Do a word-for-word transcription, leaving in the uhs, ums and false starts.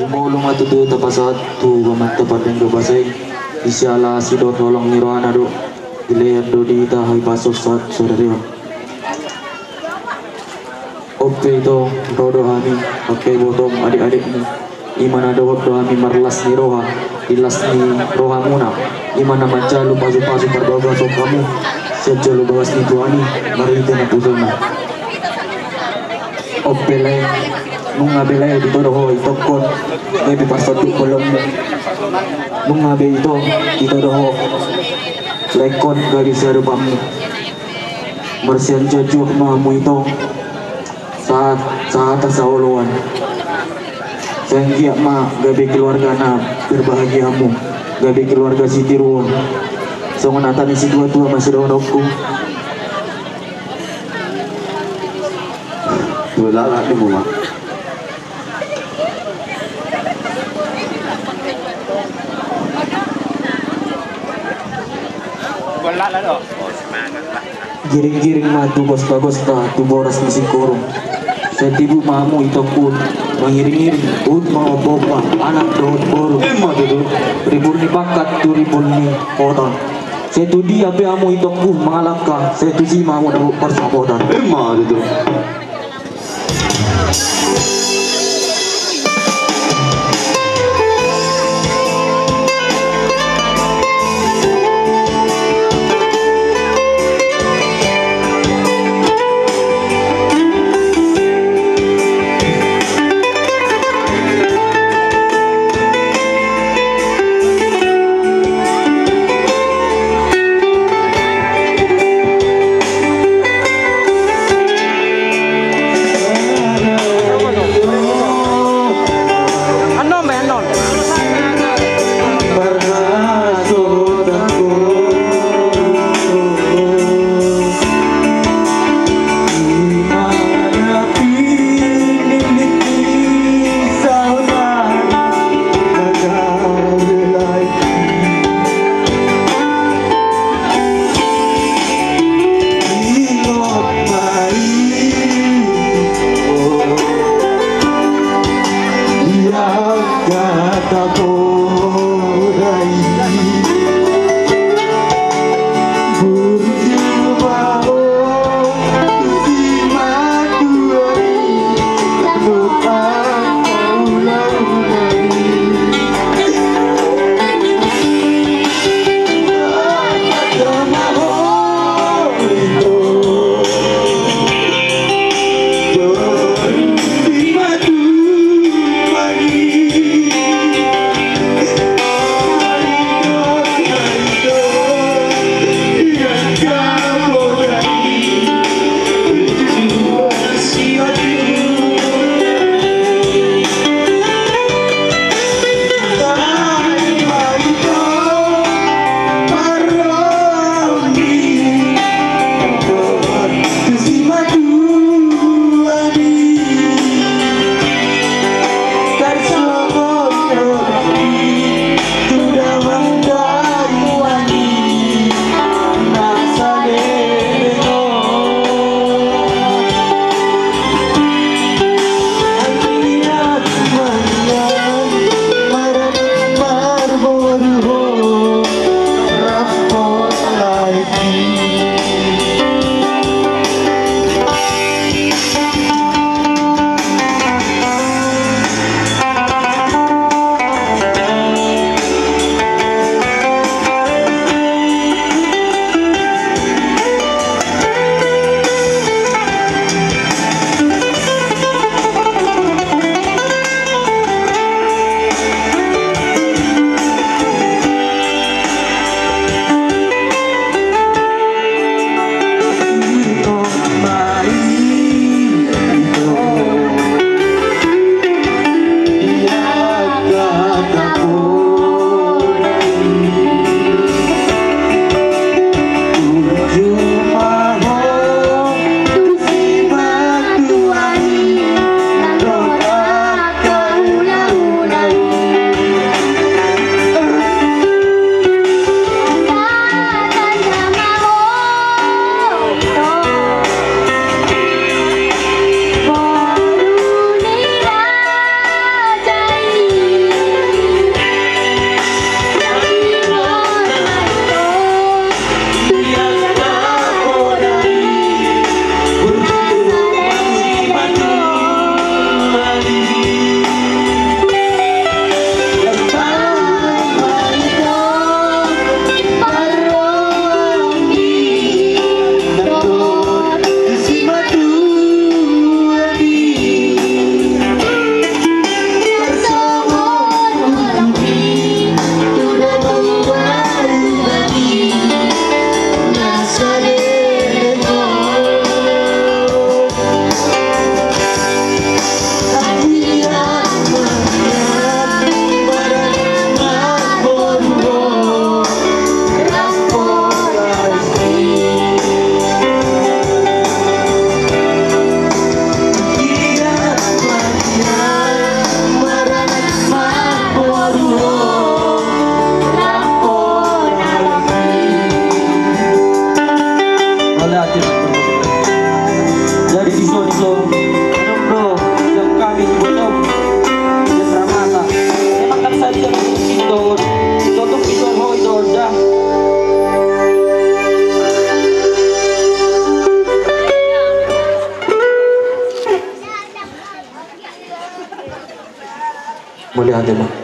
Molo ma tutu tapasahat tu amanta pardenggan basa i, siala asi dohot holong ni rohana do, dilehon do di hita hahipason sahat sadari on. On pe ito, ro do hami, angka ibotong, adik-adikmu, i ma na dohot do hami marlas ni roha di las ni rohamuna, i ma na manjalo pasupasu parbagason hamu sian jolo bagas ni Tuhan i marhite naposona. On pe lae, nunga be lae ditodo ho itongkon gabe parsonduk bolonmu. Nunga be ito ditodo ho laengkon gabe siadopanmu. Marsianjuanjuan ma hamu itong, sahat, sahat saoloan. Sai anggiat ma gabe keluarga na berbahagia hamu, gabe keluarga sitiruon. Songon hata ni situatua ma sidohononku. Dua lalat ni bunga. Giring-giring ma tu gosta-gosta, tu boras ni singkoru. Sai tibu ma hamu itongku mangiring-iring, huhut ma ompa-ompa, anak dohot boru. Ima tutu. Ribur ni pangkat tu ribur ni kota. Sai tu dia pe hamu itongku mangalangka, sai tusi ma hamu dapot parsamotan. Ima tutu. Ate ma.